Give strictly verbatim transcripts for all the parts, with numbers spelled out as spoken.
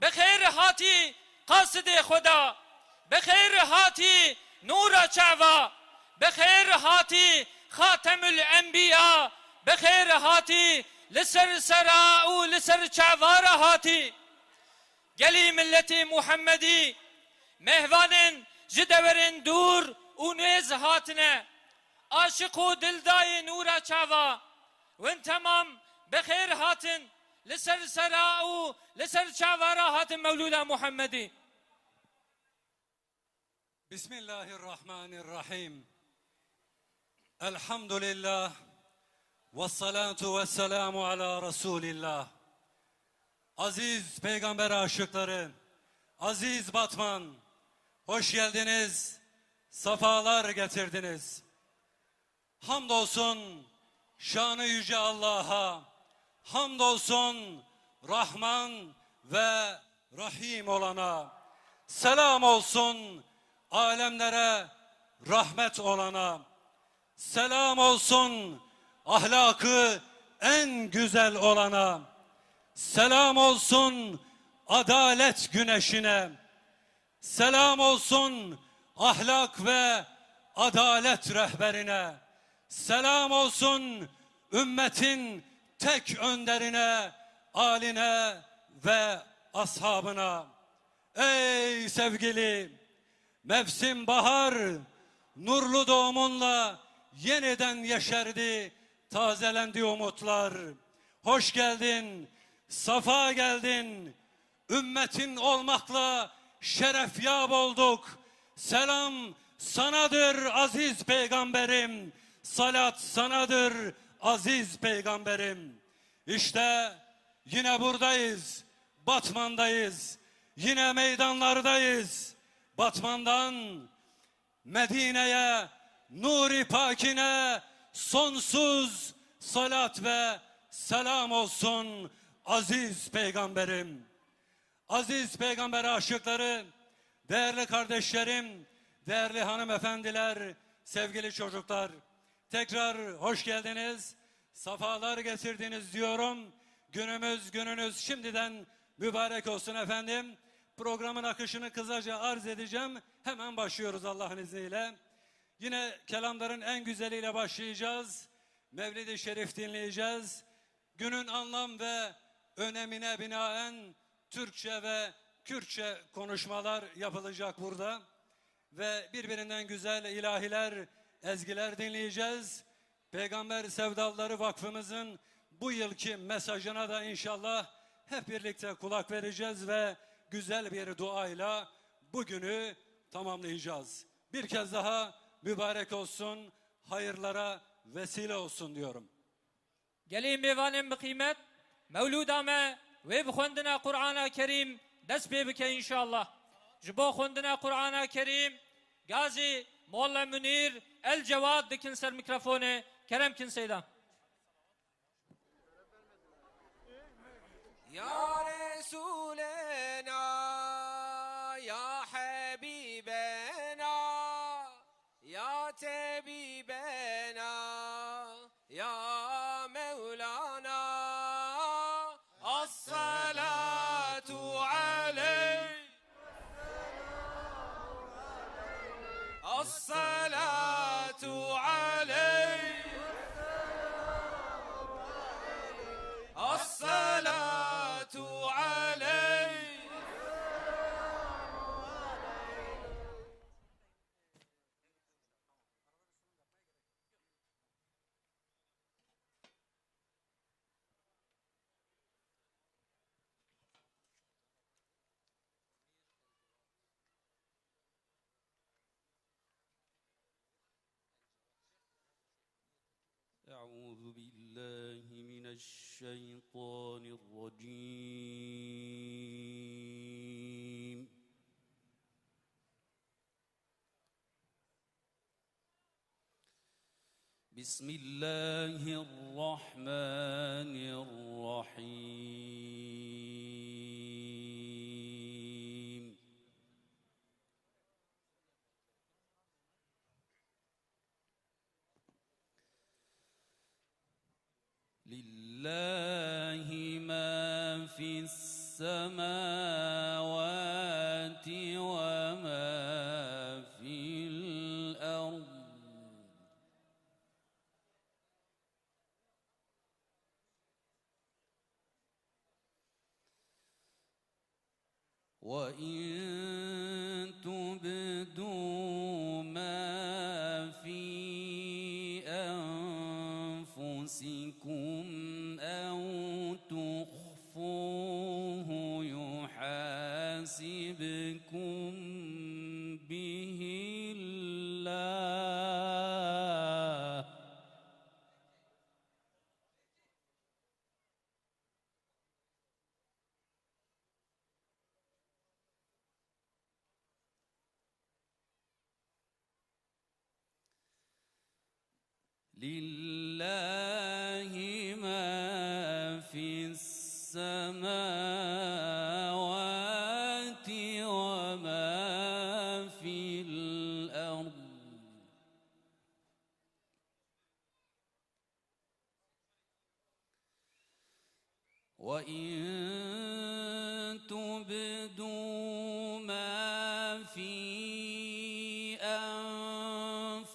Bi xêr hatî qasidê Xweda, bi xêr hatî nûra çava, bi xêr hatî Xatemul Enbiya, bi xêr hatî li ser sera û li ser çava re hatî. Gelî milletê Muhemmedî, mêhvanên ji dewerên dûr û nêz hatine, aşiq û dildayê nûra çava, win temam bi xêr hatin, li ser sera û li ser çava re hatin Mewlûda Muhemmedî. Bismillahirrahmanirrahim. Elhamdülillah. Ve salatu ve selamu ala Resulillah. Aziz Peygamber aşıkları, aziz Batman, hoş geldiniz, safalar getirdiniz. Hamdolsun şanı yüce Allah'a, hamdolsun Rahman ve Rahim olana, selam olsun alemlere rahmet olana, selam olsun ahlakı en güzel olana, selam olsun adalet güneşine. Selam olsun ahlak ve adalet rehberine. Selam olsun ümmetin tek önderine, aline ve ashabına. Ey sevgili, mevsim bahar, nurlu doğumunla yeniden yeşerdi, tazelendi umutlar. Hoş geldin, safa geldin. Ümmetin olmakla şerefyab olduk. Selam sanadır aziz peygamberim. Salat sanadır aziz peygamberim. İşte yine buradayız. Batman'dayız. Yine meydanlardayız. Batman'dan Medine'ye, nuri pakine sonsuz salat ve selam olsun aziz peygamberim. Aziz peygamber aşıkları, değerli kardeşlerim, değerli hanımefendiler, sevgili çocuklar, tekrar hoş geldiniz, safalar getirdiniz diyorum. Günümüz, gününüz şimdiden mübarek olsun efendim. Programın akışını kısaca arz edeceğim. Hemen başlıyoruz Allah'ın izniyle. Yine kelamların en güzeliyle başlayacağız. Mevlid-i Şerif dinleyeceğiz. Günün anlam ve önemine binaen Türkçe ve Kürtçe konuşmalar yapılacak burada. Ve birbirinden güzel ilahiler, ezgiler dinleyeceğiz. Peygamber Sevdalıları Vakfımızın bu yılki mesajına da inşallah hep birlikte kulak vereceğiz ve güzel bir duayla bu günü tamamlayacağız. Bir kez daha mübarek olsun, hayırlara vesile olsun diyorum. Gelî mêvanên bi qîmet, mewlûda me wê bi xwendina Qur'ana Kerîm dest pê bike înşallah. Ji bo xwendina Qur'ana Kerîm, gazî Molla Munîr El Cewad dikin ser mîkrofonê. Kerem kin seyda. Ya Resulena, ya Habibena, ya Tebibena, ya Mevlana, الصلاة عليك، الصلاة عليك، الصلاة عليك. أعوذ بالله من الشيطان الرجيم. بسم الله الرحمن الرحيم. لله ما في السماوات السماوات وما في الأرض. وإن تبدوا ما في أنفسكم أو تخفوه يحاسبكم به الله. لله ما في السماوات وما في الأرض. وإن تبدوا ما في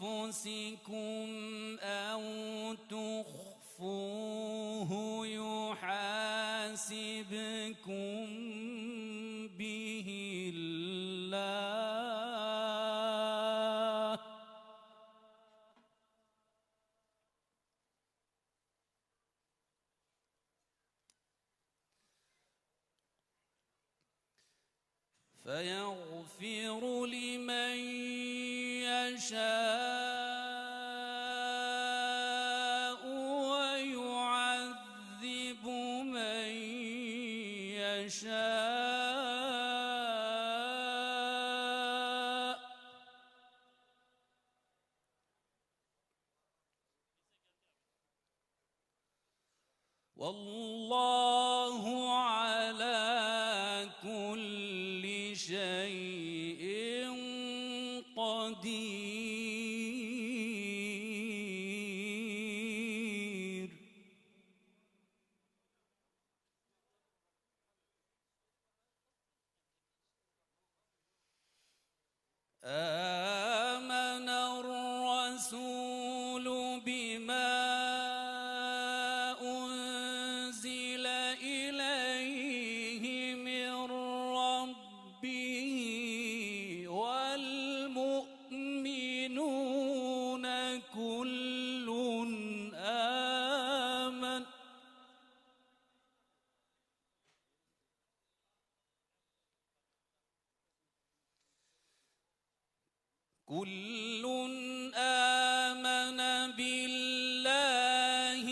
أنفسكم أو تخفوه يحاسبكم به الله. فيغفر لمن يشاء ويعذب من يشاء. والله على كل شيء قدير. آمن الرسول بما أنزل إليه من ربه والمؤمنون كل آمن كل آمن بالله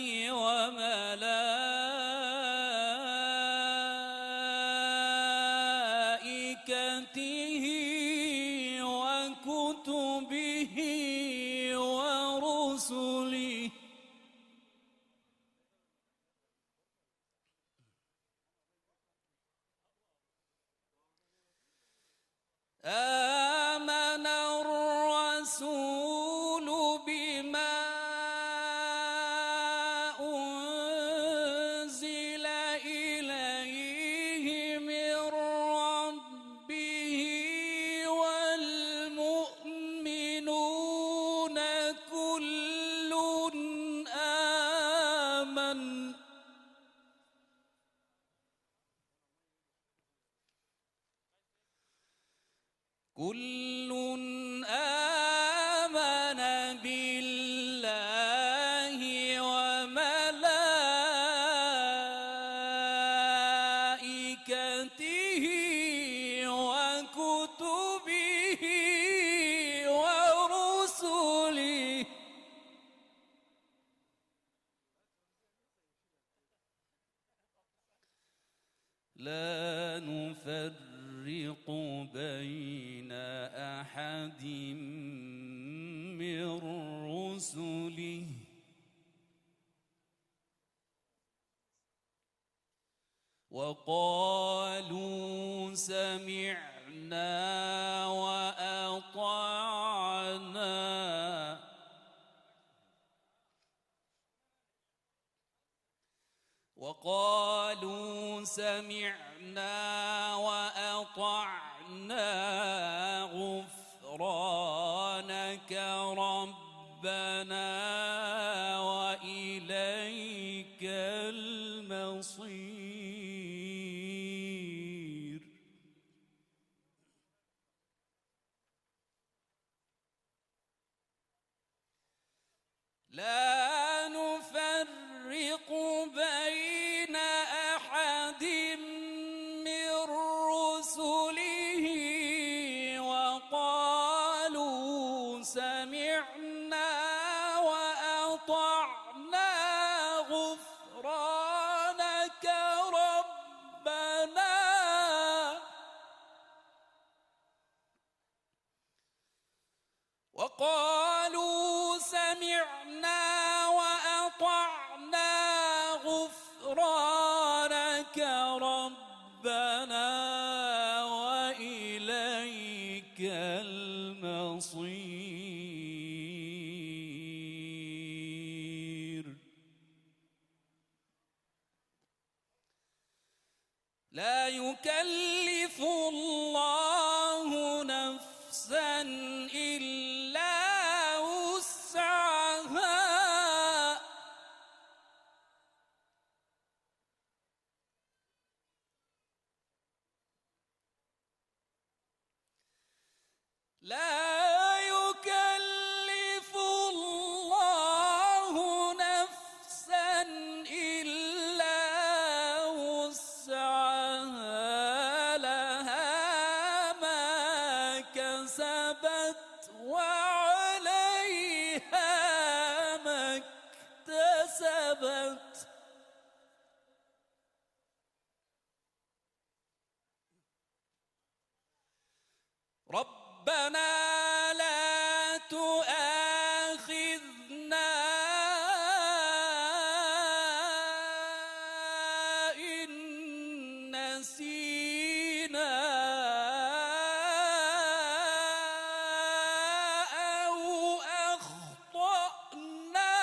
وملائكته وكتبه ورسله. آمن الرسول بما أنزل إليه من ربه والمؤمنون كل آمن كل آمن بالله وملائكته وكتبه ورسله لا نفرق بين أحد من رسله وقالوا سمعنا وأطعنا وقالوا سمعنا وأطعنا غفرانك ربنا وإليك المصير. لا نفرق بين أحد من رسله وقالوا سمعنا وأطعنا غفرانك ربنا. وقالوا سمعنا وأطعنا غفرانك ربنا وإليك المصير. لا يكلف الله نفسا إلا وسعها. لا يكلف الله نفسا إلا وسعها، لها ما كسبت وعليها ما اكتسبت. ربنا لا تؤاخذنا إن نسينا أو أخطأنا.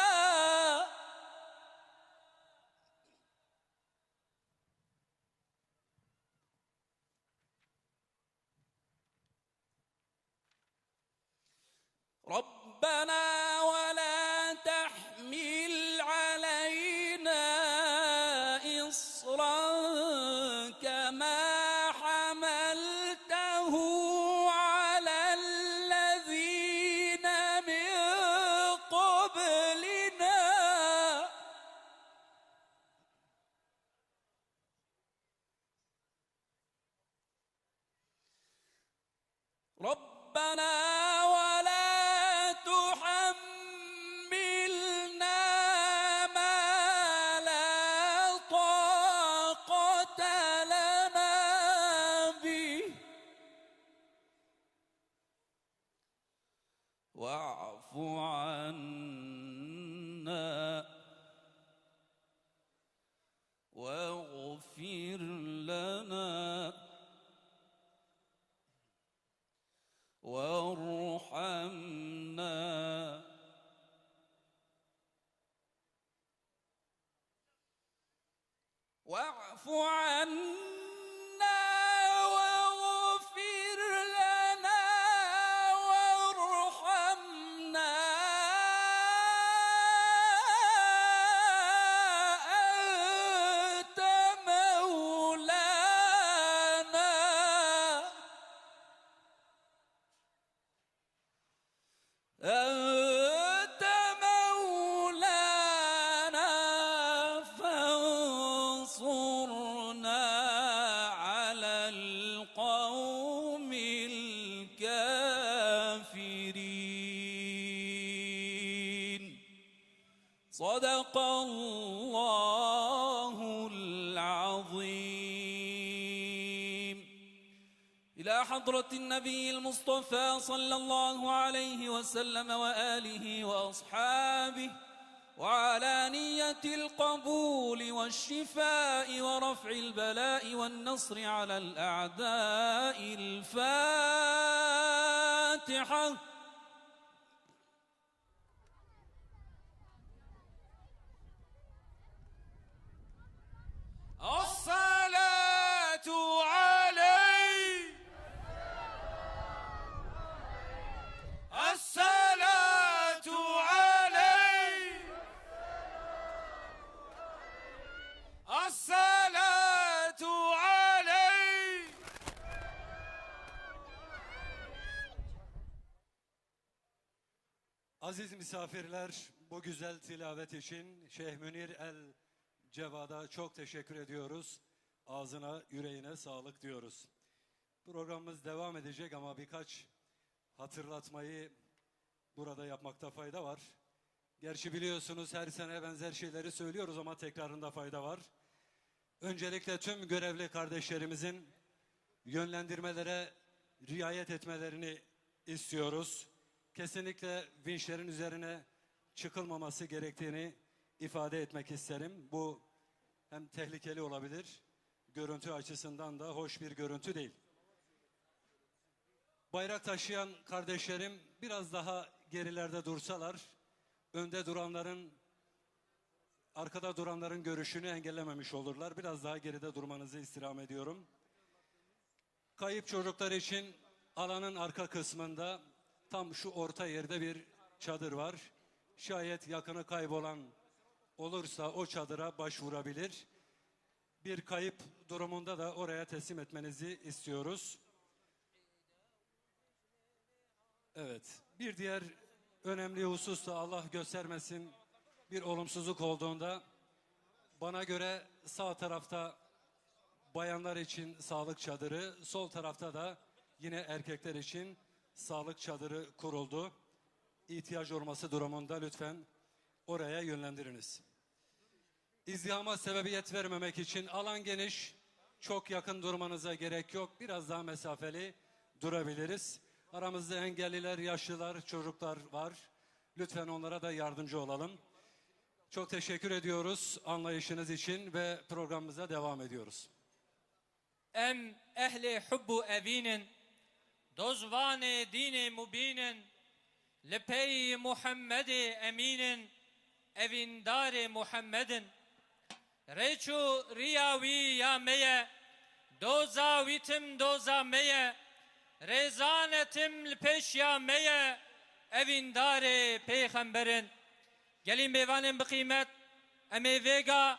ربنا ولا تحمل علينا إصرا كما حملته على الذين من قبلنا. ربنا ولا تحملنا ما لا طاقة لنا به واعف عنا واغفر لنا وارحمنا. واعف عنا واغفر لنا وارحمنا، أنت مولانا، أنت مولانا فانصرنا على القوم الكافرين. صدق الله العظيم. إلى حضرة النبي المصطفى صلى الله عليه وسلم وآله وأصحابه وعلى نية القبول والشفاء ورفع البلاء والنصر على الأعداء. الفاتحة. الصلاة Aziz misafirler, bu güzel tilavet için Şeyh Münir El Cevad'a çok teşekkür ediyoruz. Ağzına, yüreğine sağlık diyoruz. Programımız devam edecek ama birkaç hatırlatmayı burada yapmakta fayda var. Gerçi biliyorsunuz, her sene benzer şeyleri söylüyoruz ama tekrarında fayda var. Öncelikle tüm görevli kardeşlerimizin yönlendirmelere riayet etmelerini istiyoruz. Kesinlikle vinçlerin üzerine çıkılmaması gerektiğini ifade etmek isterim. Bu hem tehlikeli olabilir, görüntü açısından da hoş bir görüntü değil. Bayrak taşıyan kardeşlerim biraz daha gerilerde dursalar, önde duranların, arkada duranların görüşünü engellememiş olurlar. Biraz daha geride durmanızı istirham ediyorum. Kayıp çocuklar için alanın arka kısmında, tam şu orta yerde bir çadır var. Şayet yakını kaybolan olursa o çadıra başvurabilir. Bir kayıp durumunda da oraya teslim etmenizi istiyoruz. Evet, bir diğer önemli husus da, Allah göstermesin, bir olumsuzluk olduğunda, bana göre sağ tarafta bayanlar için sağlık çadırı, sol tarafta da yine erkekler için sağlık çadırı kuruldu. İhtiyaç olması durumunda lütfen oraya yönlendiriniz. İzdihama sebebiyet vermemek için alan geniş, çok yakın durmanıza gerek yok. Biraz daha mesafeli durabiliriz. Aramızda engelliler, yaşlılar, çocuklar var. Lütfen onlara da yardımcı olalım. Çok teşekkür ediyoruz anlayışınız için ve programımıza devam ediyoruz. Em ehlê hub û evîn in, dozvanê dînê mubîn in, li pey Muhemmedê Emîn in, evîndarê Muhemmed in. Rêç û riya wî ya me ye, doza wî tim doza me ye, rêzane tim li pêş ya me ye, evîndarê pêxember in. Gelî mêvanên bi qîmet, em ê vêga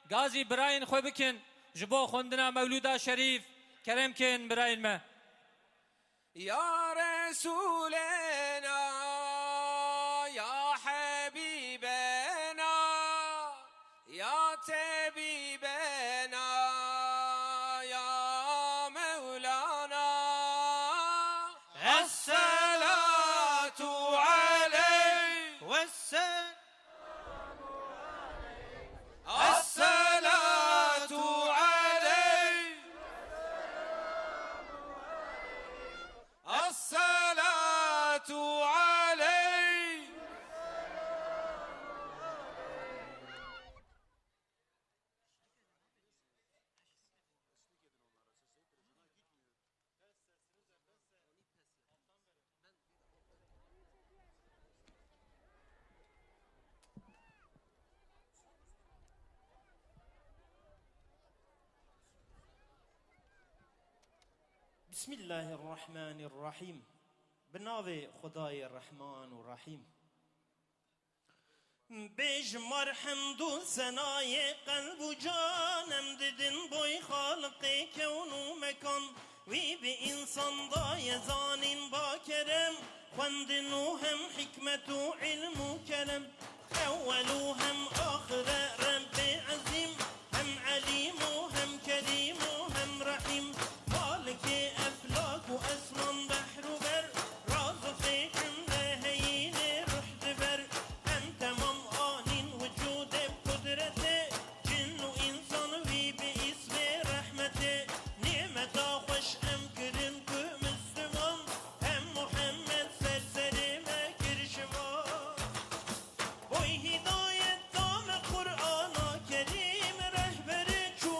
gazî birayên xwe bikin ji bo xwendina Mewlûda Şerîf. Kerem kin birayên me. Ya Resûlena, ya Hebîbena, ya Tebîbena, ya Mewlana. Esselatu aleyk. Wesse-, Esselatu aleyk. Esselatu aleyk. Bismillahirrahmanirrahîm. Bi navê Xwedayê Rehman û Rehîm. Bêjim mar hemd û senayê qelb û can em didin boy Xaliqê kewn û mekan. Wî bi însan daye zanîn ba kerem, xwendin û hem hikmet û ilm û kerem. Ewwel û hem axire Rebbê ezîm, hem elîm û hem kerîm û hem rehîm. Malikê eflak û esman, behr û ber, raz û fêkim de heyînê ruh diber. Em temam anîn wicûdê bi qudretê, cin û însan wî bi îsmê rehmetê. Nîmeta xweş em kirin ku misliman, hem Muhemmed ser serê me kir şivan. Boy hidayet da me Qur'ana Kerîm, rehberê çû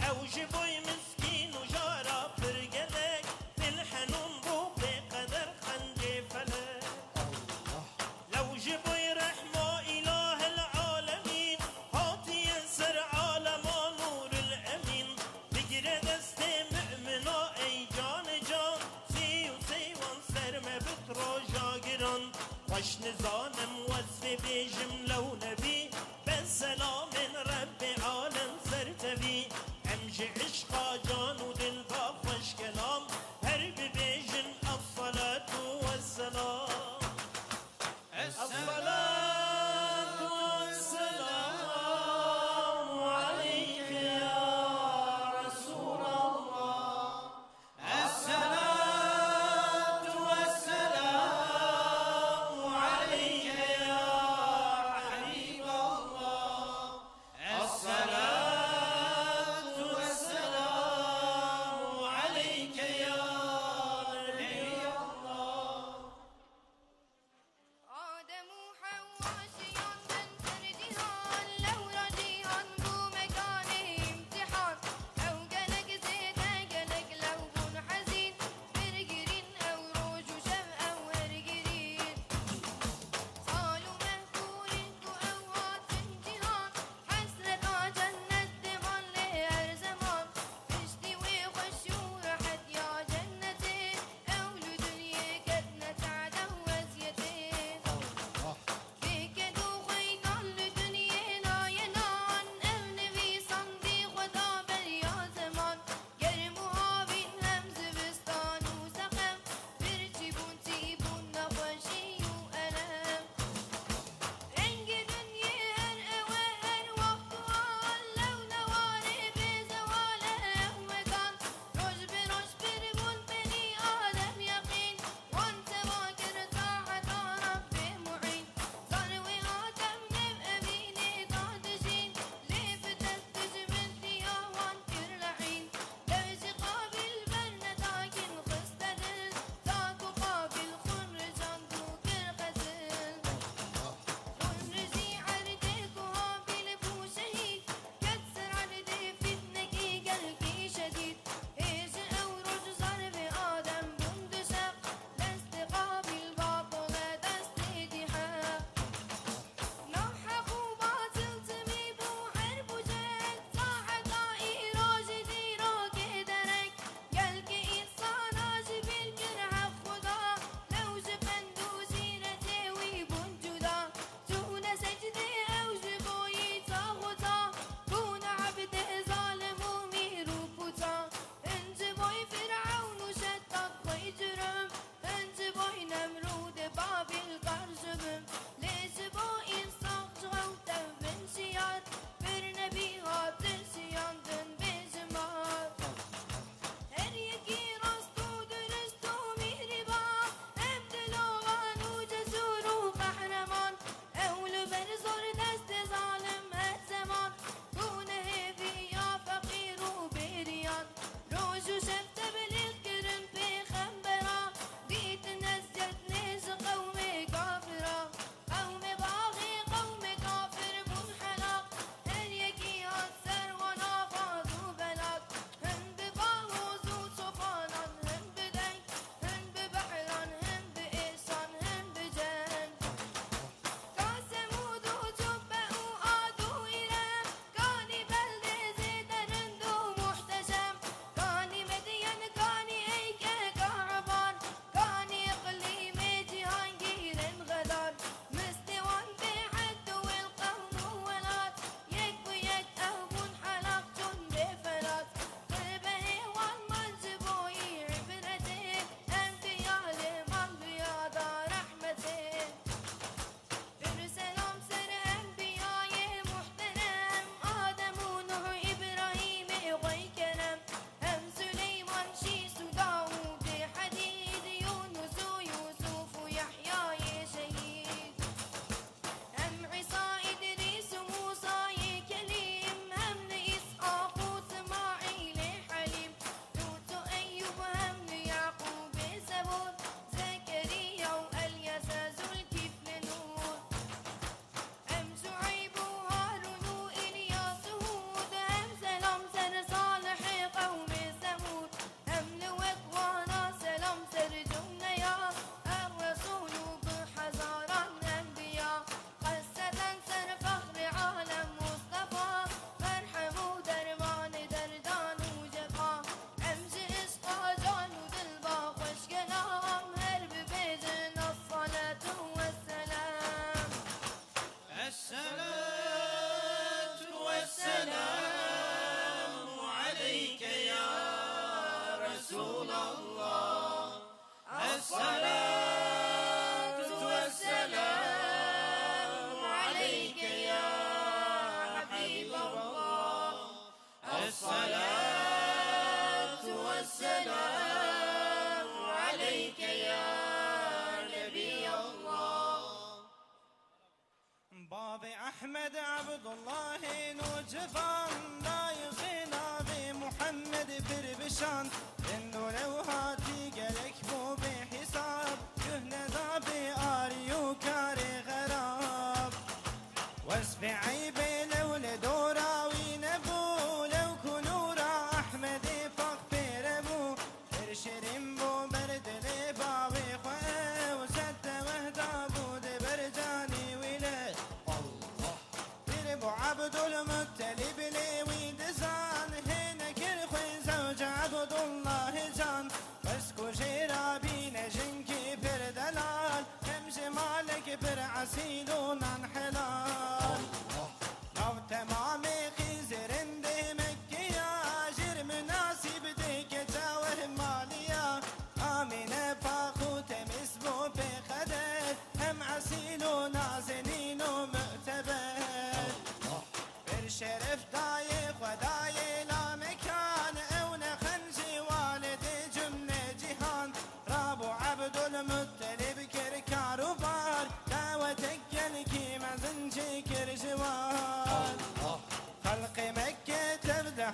Ew ji boy miskîn û jara pir gelek, dil henûn bû bêqeder qencê felek. Lew ji boy rehma îlahil alemîn, hatiye ser alema nûril emîn. Bigire destê mu'mina ey canê can, sê û sê wan ser me bit roja giran. Xweş nizanim wesfê bêjim lew nebî, be selamên Rebbê alem ser tevî. Em ji işqa can û dil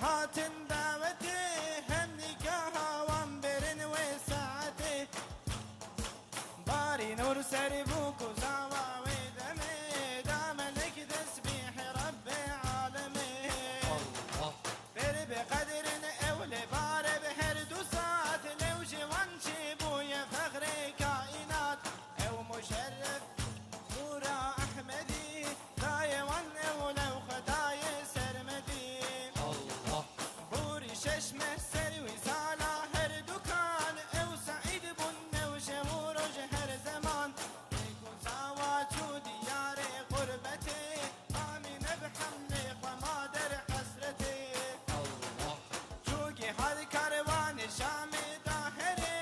Hatin dawetê hem nîkaha wan bêrin wê saetê. Barî nûr ser bûk û zawa wê demê, da melek tesbîhê Rebbê alemê. Allah. Pir bi qedirin ew li bar bi her du saet, lew ji wan çêbûye fexrê kaînat. Ew muşerref Nûra Ehmedî, dayê wan ew lew Xwedayê sermedî. Allah. Borî şeş meh ser wî sala her dukan, ew seîd bûn new şev û roj her zeman. Ê ku zawa çû diyarê xurbetê, Amîne bi hemlê xwe ma der hesretê. Allah. Çû gihar karwanê Şamê da herê,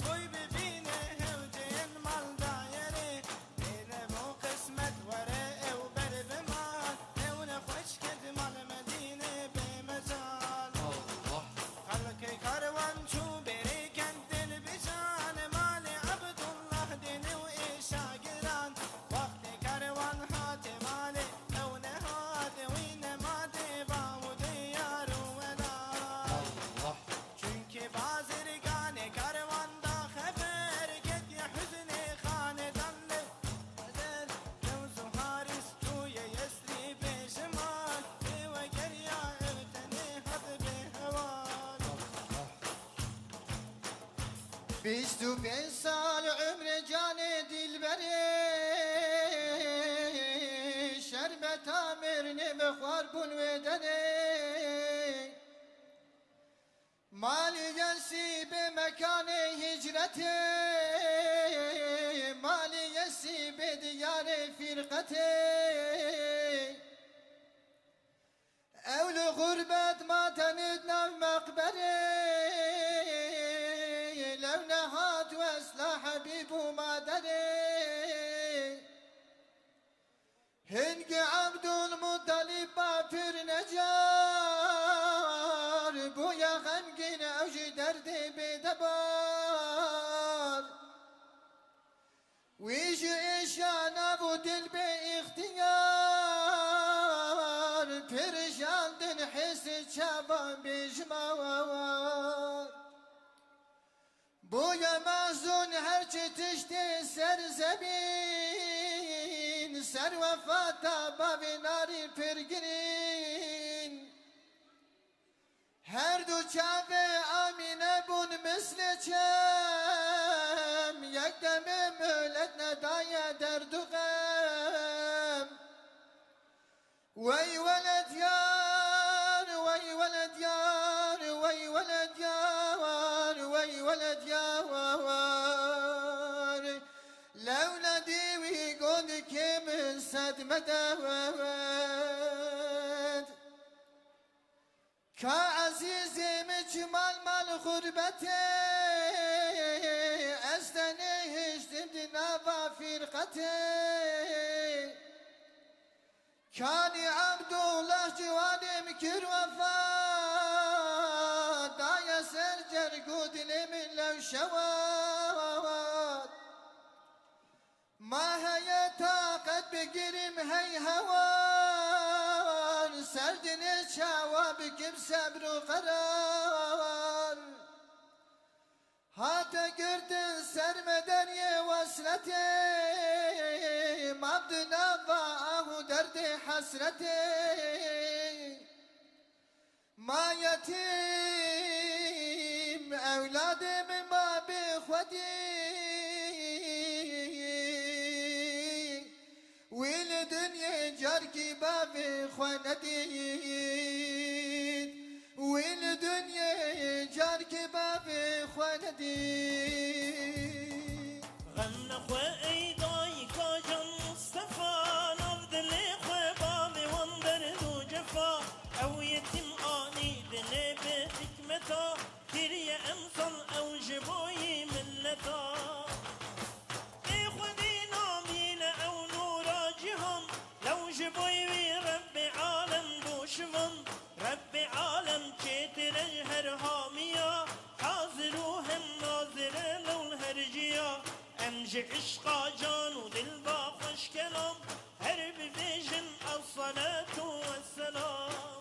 boy bibîne hewceyên mal dayerê. Bêne bo qismet were ew ber bi mal, ew ne xweş ked mal Medîne bê mecal. Allah. Xelkê karwan çû bêrê kend dil bijan, malê Ebdullah dîn û ê şagiran. Wextê karwan hate malê, ew nehat wî nema dê bav û diyar û welat. Allah. Çunkî bazirganê karwan da xeber, ketiye huznê xanedan li qeder. Lewz û Harîs çûye Yesrîbê ji mal, lê wegeriya ew tenê hat bê heval. Bîst û pênc sal umrê canê dilberê, şerbeta mêrnê bi xwar bûn wê derê. Malî Yesrîbê mekanê hicretê, malî Yesrîbê diyarê fîrqetê. Ew li xurbet ma tenê di nav meqberê, lew nehat wesla Hebîb û maderê. Hingî Ebdulmutalîb ba pir necar, bûye xemgîn ew jî derdê bêdebar. Wî ji êşa nav û dil bê îxtiyar, pir jandin hêsê çavan bêjimawar. Bûye mezûn her çi tiştê ser zemîn, ser wefata bavê narî pir girîn. Her du çavê Amîne bûn mislê çem, yek demê milet nedaye derd û xem. Wey weled yar, wey weled yar, wey weled yar, wey weled yar. Lewla dî wî got kê min sed medet. Ka ezîzê min çi mal mal xurbetê, ez te nehiştim di nava fîrqetê. Kanî Ebdullah ciwanê min kir wefa, daye ser cerg û dilê min lew şewat. Ma heye taqet bigirim hey hewan, ser dinê çawa bikim sebr û qerar. Hate girtin ser me deriyê wesletê, mam di nava ah û derdê hesretê. Ma yetîm ewladê min ma bê xwedî. Wî li dinyê carkî bavê xwe nedît. Wî li dinyê carkî bavê xwe nedît. Xem nexwe ey dayika can Mistefa, nav dilê xwe bavê wan derd û cefa. Ew yetîm anî dilê bi hikmeta, kiriye emsal ew ji bo yî milleta. Ê Xwedê namîne ew nûra cîhan, lew ji bo wî Rebbê alem bû şivan. Rebbê alem çêtir e ji her hamiya, hazir û hem nazir e lew li her ciya. Em ji îşqa can û dil ba xweş kelam, her bibêjin: Esselatu wesselam.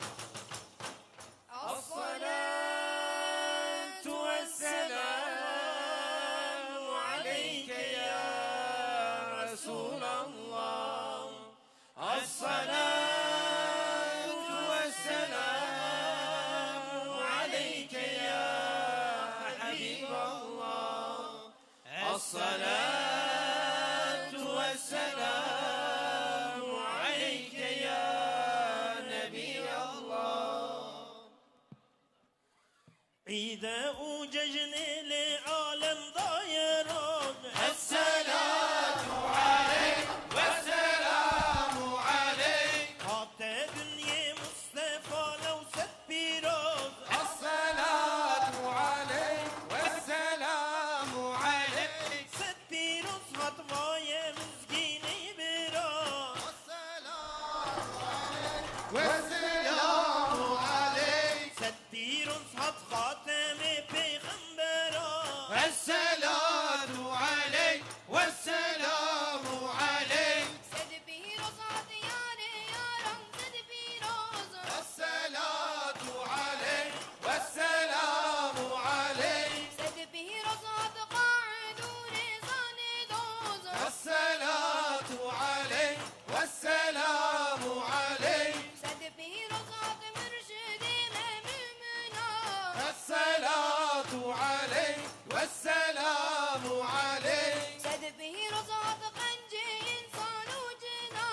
Îde û cejnê lê alem daye roz. Esselatu aleyk ve selamu aleyk. Hate dinyê Mustefa lew sed pîroz. Esselatu aleyk ve selamu aleyk. Sed pîroz hat vaye mizgînî bira. Ve selamu aleyk. Sed pîroz hat xatemê peyxembera. Esselatu aleyk ve selamu aleyk. Sed pîroz hat yarê yaran, sed pîroz. Esselatu aleyk ve selamu aleyk. Sed pîroz hat qaid û rêzanê doz. Esselatu aleyk ve selamu aleyk. Sed pîroz hat murşidê me mumina. Esselatu aleyk ve selamu aleyk. Sed pîroz hat qencê însan û cina.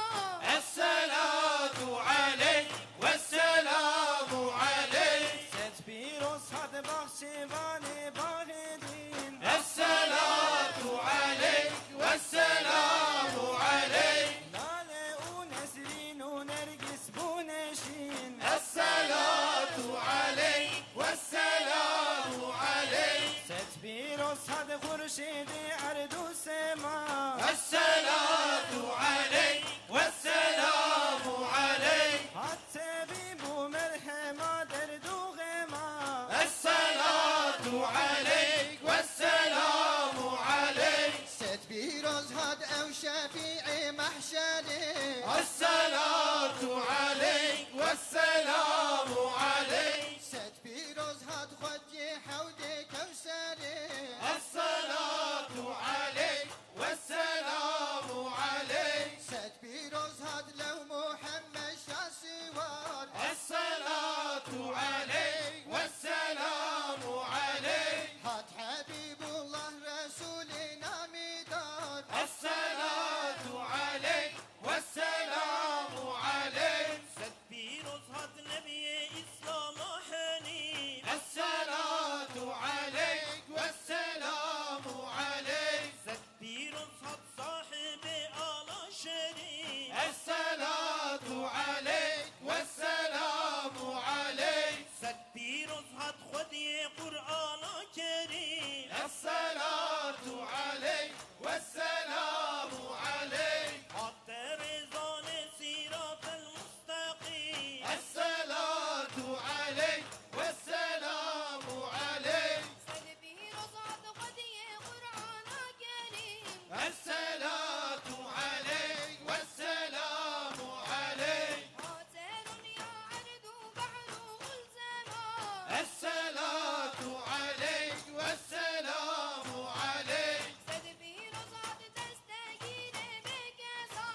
Esselatu aleyk ve selamu aleyk. Sed pîroz hat baxçevanê baxê dîn. Esselatu aleyk ve selamu aleyk. Lale û nesrîn û nergis bûne şîn. Esselatu aleyk ve selamu aleyk. Sed pîroz hat xurşêdê erd û sema. Esselatu aleyk ve selamu aleyk. Hat tebîb û merhema derd û xema. Esselatu aleyk ve selamu aleyk. Sed pîroz hat ew şefîê mehşerê. Esselatu aleyk ve selamu aleyk. Sed pîroz hat xwediyê hewdê Kewserê. Esselatu aleyk ve selamu aleyk. Sed pîroz hat lew Muhammed Şah Siwar. Esselatu aleyk ve selamu aleyk. Hat Habibullah Resulê namîdar. Esselatu aleyk ve selamu aleyk. Sed pîroz hat Nebiyê Îslama Henîf. Esselatu aleyk ve selamu aleyk. Sed pîroz hat sahibê ala şerîf. Esselatu aleyk ve selamu aleyk. Sed pîroz hat xwediyê Qur'ana Kerîm. Esselatu aleyk ve selamu aleyk. Hat te rêzanê Sîratel Musteqîm. Esselatu aleyk ve selamu aleyk. Sed pîroz hat xwediyê Qur'ana Kerîm. Esselatu aleyk ve selamu aleyk. Hat ser û ya erd û behr û mulzema. Esselatu aleyk ve selamu aleyk. Sed pîroz hat dest Destgîrê bêkesa.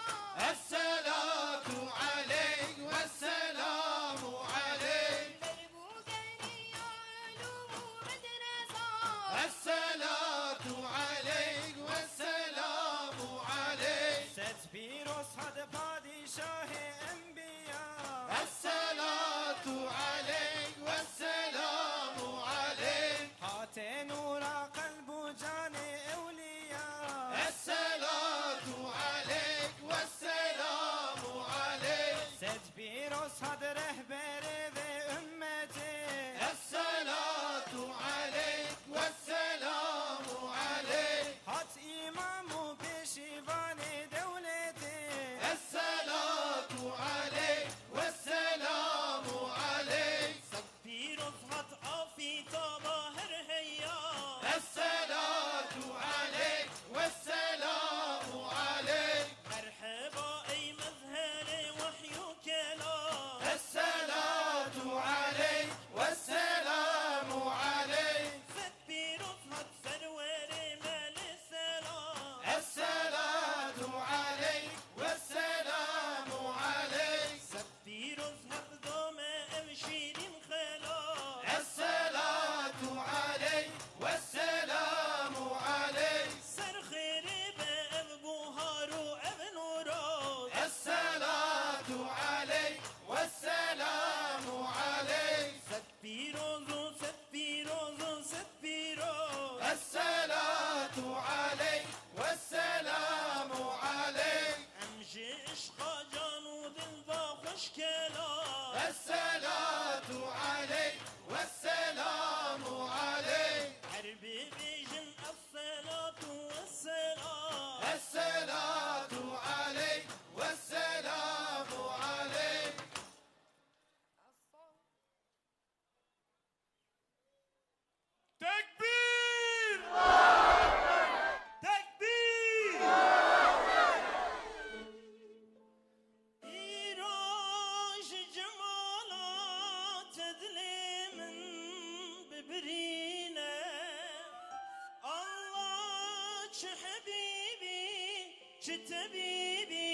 Esselatu aleyk ve selamu aleyk. Derbû geriya ulûm û medresa. Esselatu aleyk ve selamu aleyk. Sed pîroz hat padîşahê enbiya. Esselatu aleyk ve selamu aleyk. Hate nûra qelb û canê ewliya. Esselatu aleyk ve selamu aleyk. Sed pîroz hat rehberê vê ummetê. Esselatu aleyk ve selamu aleyk. Hat îmam û pêşîvanê dewletê. Esselatu aleyk ve selamu aleyk. Pîroz hat afîtaba her heya. Esselatu aleyk ve selamu aleyk. Merheba ey mezherê wehy û kelam. Esselatu aleyk ve selamu aleyk. Sed pîroz hat serwerê melê selam. Esselatu aleyk ve selamu aleyk. Pîroz hat dame ev şîrîn xelam. Esselatu Çi hebîbî, çi tebîbî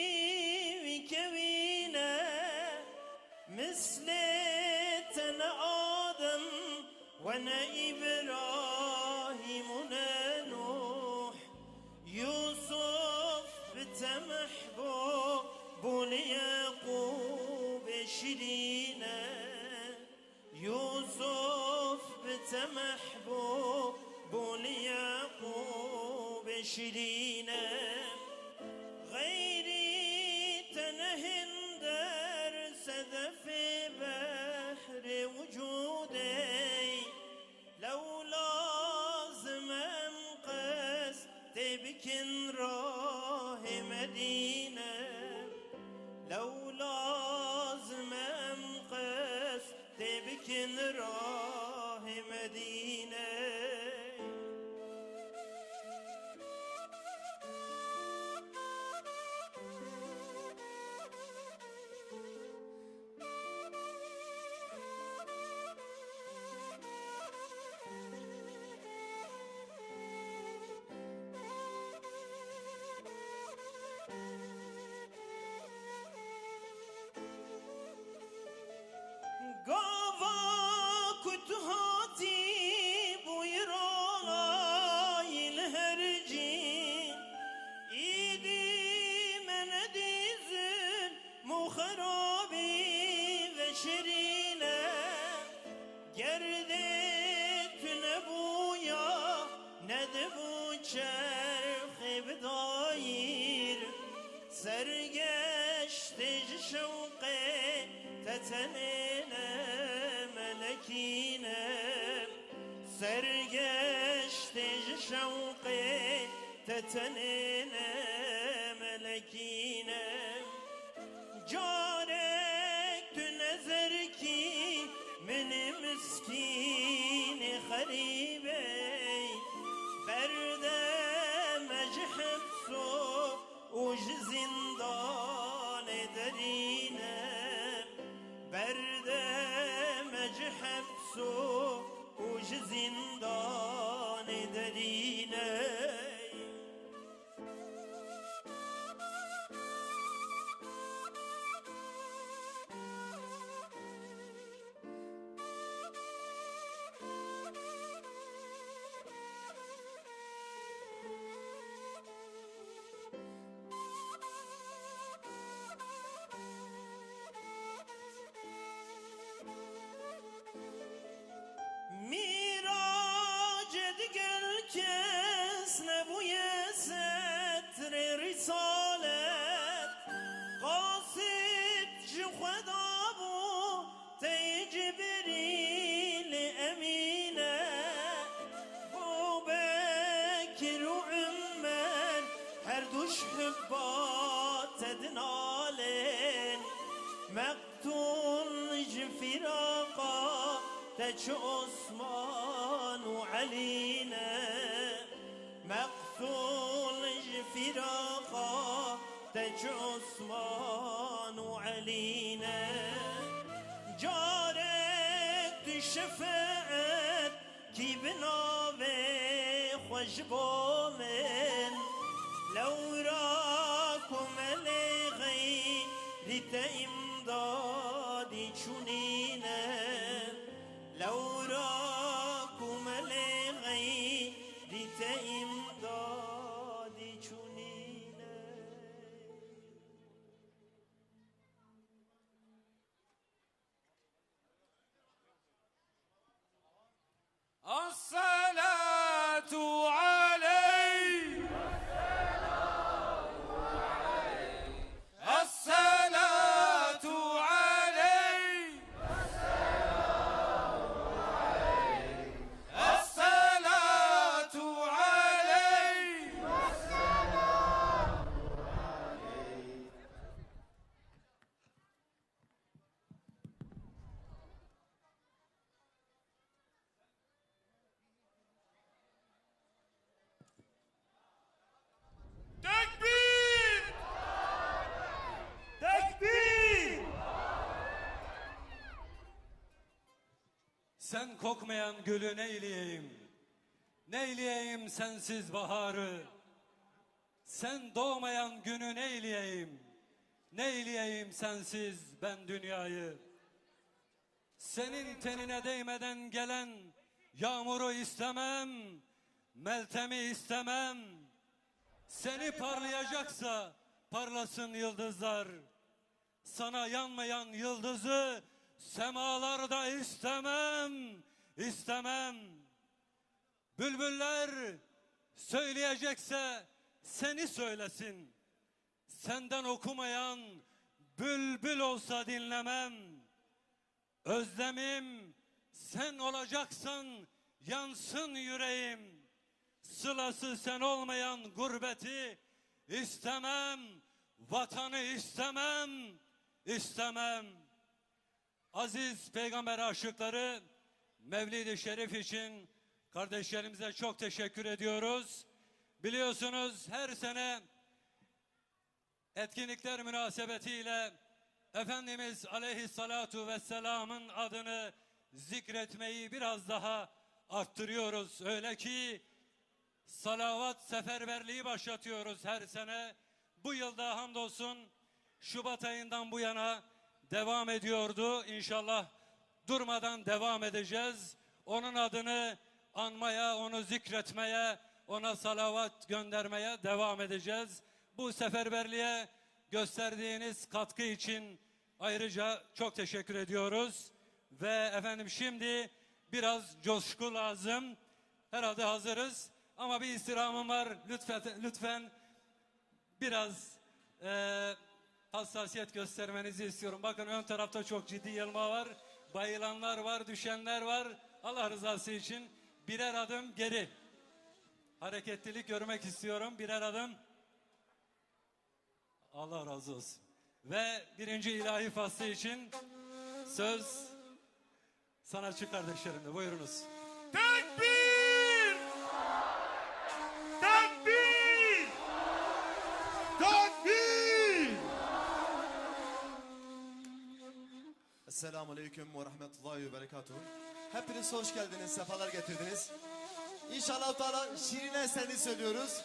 wî kewîne, mislê te ne Adem we ne Îbrahîm û ne Nûh. Yûsuf bi te mehbûb û li Yeqûbê şirîne. Yûsuf bi te mehbûb û li Yeqûbê şirîne. Xeyrî te ne hinder sedefê behrê wicûdê. Lew lazim em qestê bikin rahê Medîne. Lew lazim em qestê bikin rahê Medîne. Gava ku tu hatî bûyî rolayî li her cî, îdî me nedî zilm û xerabî veşirîne. Gerdê tu nebûya, nedibû çerxê bi dayîr. Sergeştê ji şewqê te tenê ne melekî ne. Sergeştê ji şewqê te tenê ne melekî ne. Carek tu nezerkî min miskînê xerîbey, berde me ji hepso û ji zîndanê derîne. Berde me ji hepso û ji zîndanê derîne. Mîracê digel kes nebûye setrê Rîsalet. Qasid ji Xweda bû tey Cibrîlê Emîne. Bûbekir û Umer her du ji hubba te dinalên. Meqtûl ji fîraqa te çi Osman û Elî ne. Meqtûl ji fîraqa te çi Osman û Elî ne. Carek tu şefeet kî bi navê xwe ji bo min. Lewra ku me lê xeyrî te îmdadî çûnîne. Lewra ku me lê xeyrî te îmdadî çûnîne. الصلاة عليه. الصلاة عليه. الصلاة عليه. Tekbîr! Tekbîr! Sen kokmayan gülü neyleyeyim? Neyleyeyim sensiz baharı? Sen doğmayan günü neyleyeyim, neyleyeyim sensiz ben dünyayı? Senin tenine değmeden gelen yağmuru istemem, Meltem'i istemem. Seni parlayacaksa parlasın yıldızlar. Sana yanmayan yıldızı semalarda istemem, istemem. Bülbüller söyleyecekse seni söylesin. Senden okumayan bülbül olsa dinlemem. Özlemim sen olacaksan yansın yüreğim. Sılası sen olmayan gurbeti istemem, vatanı istemem, istemem. Aziz Peygamber aşıkları, Mevlid-i Şerif için kardeşlerimize çok teşekkür ediyoruz. Biliyorsunuz, her sene etkinlikler münasebetiyle Efendimiz Aleyhissalatu Vesselam'ın adını zikretmeyi biraz daha arttırıyoruz. Öyle ki salavat seferberliği başlatıyoruz her sene. Bu yılda hamdolsun Şubat ayından bu yana devam ediyordu. İnşallah durmadan devam edeceğiz. Onun adını anmaya, onu zikretmeye, ona salavat göndermeye devam edeceğiz. Bu seferberliğe gösterdiğiniz katkı için ayrıca çok teşekkür ediyoruz. Ve efendim, şimdi biraz coşku lazım. Herhalde hazırız. Ama bir istirhamım var. Lütfen, lütfen biraz, e, hassasiyet göstermenizi istiyorum. Bakın, ön tarafta çok ciddi yılma var. Bayılanlar var, düşenler var. Allah rızası için birer adım geri. Hareketlilik görmek istiyorum. Birer adım. Allah razı olsun. Ve birinci ilahi faslı için söz sanatçı kardeşlerimde. Buyurunuz. Tekbir! Tekbir! Tekbir! Esselamu Aleyküm ve Rahmetullahi ve Berekatuhu. Hepiniz hoş geldiniz, sefalar getirdiniz. İnşallah Teala Şirine seni söylüyoruz.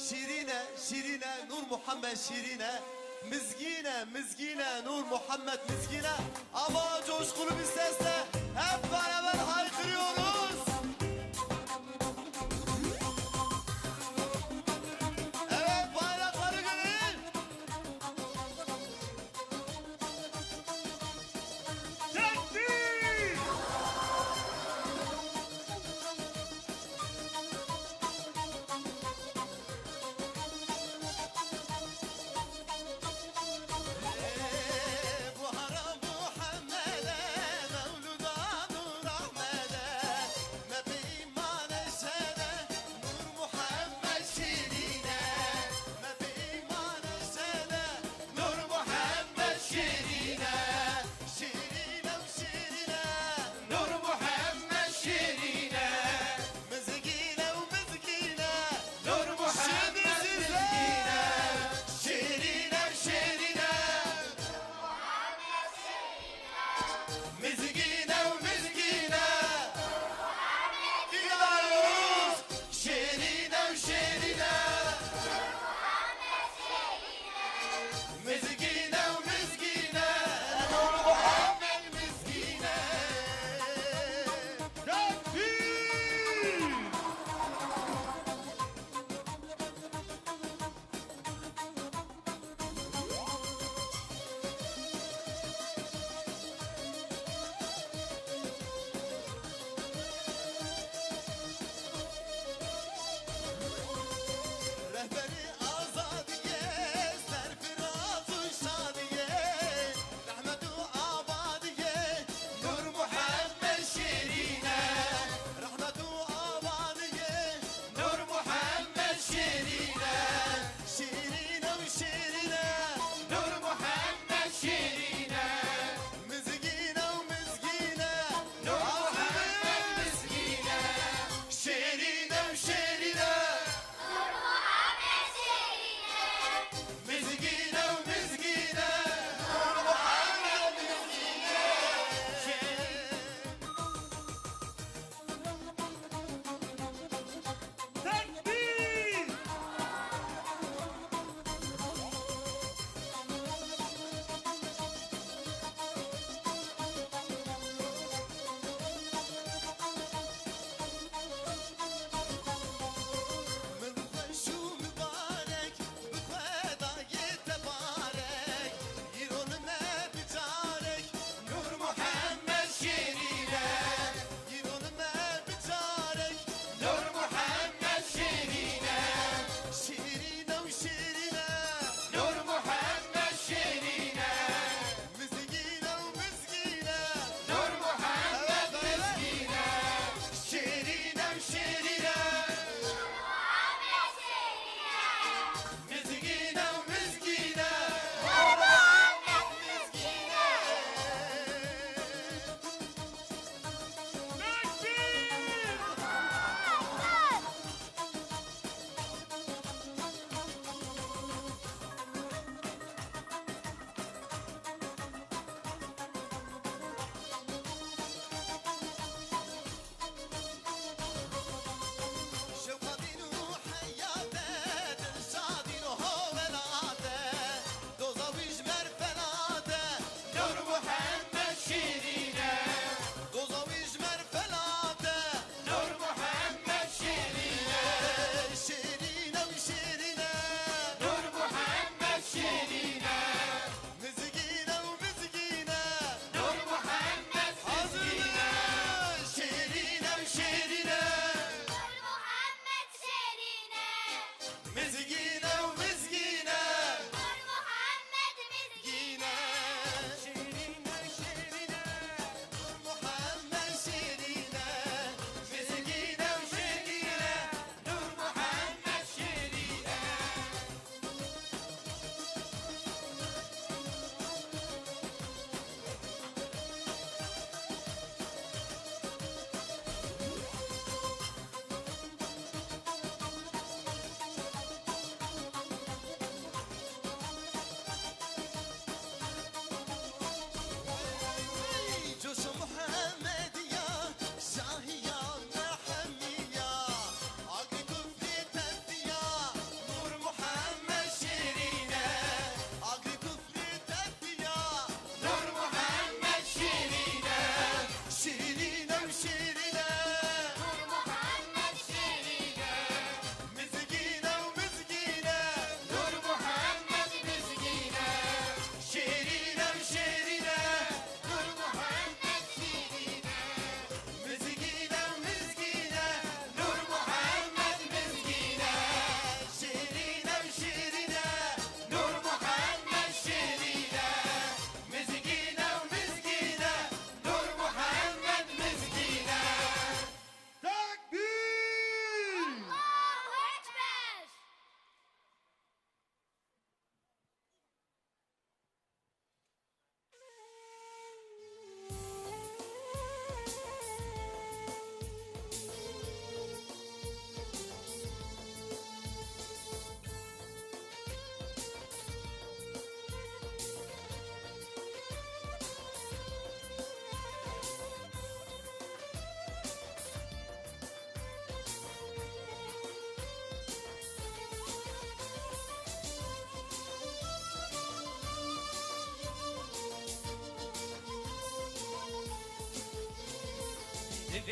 Şirine, Şirine, Nur Muhammed Şirine, Mizgine, Mizgine, Nur Muhammed Mizgine. Ama coşkulu bir sesle hep beraber haykırıyoruz. Evet, bayrakları görün. Tekbir! Buhara Muhammed'e, Mevlüda Nur Ahmet'e.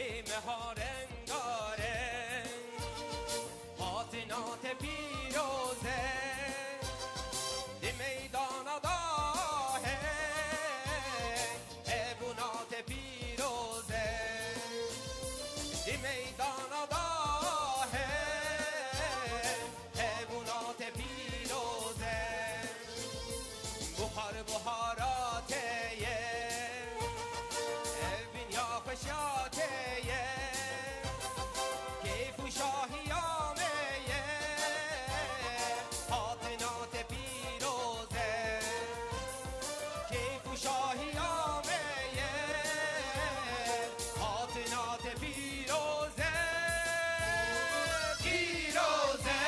Meha rengareng, hatina te pîroz e, di meydana da hey, hebûna te pîroz e, di meydana da hey, hebûna te pîroz e. Buhar buhara te ye, ev dinya xweşiya te ye, keyf û şahiya me ye, hatina te pîroz e. Keyf û şahiya me ye, hatina te pîroz e, pîroz e.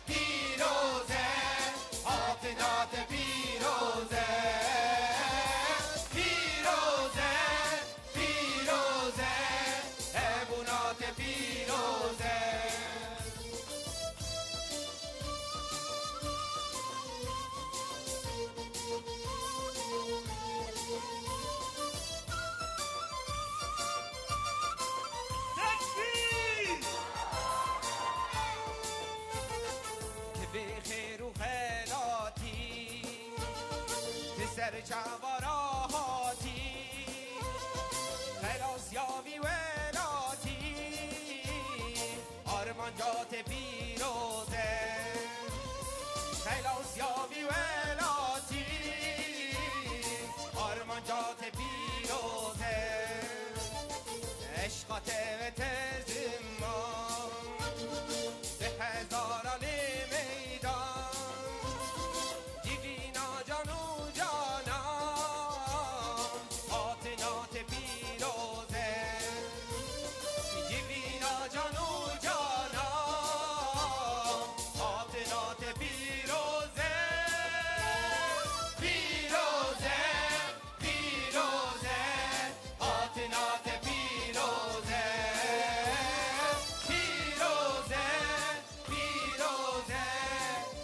Pîroz e, hatina te pîroz e. Pîroz e, pîroz e, hebûna te pîroz e. Tekbîr! Ti bi xêr û xelatî, ti ser çava ra hatî, xelas ya vî welatî, armanca te pîroz e. Xelas ya vî welatî, armanca te pîroz e. Eşqa te ve te ziman, bi hezara lê meydan, civîna can û canan, hatina te pîroz e. Civîna can û canan, hatina te pîroz e. Pîroz e, pîroz e, hatina te pîroz e. Pîroz e, pîroz e,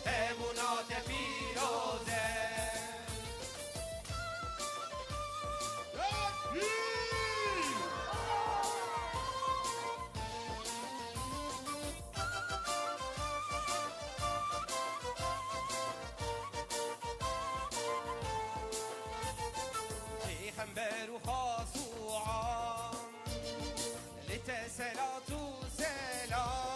hebûna te pîroz e. Pêxember û xas û am, li te selat û selam.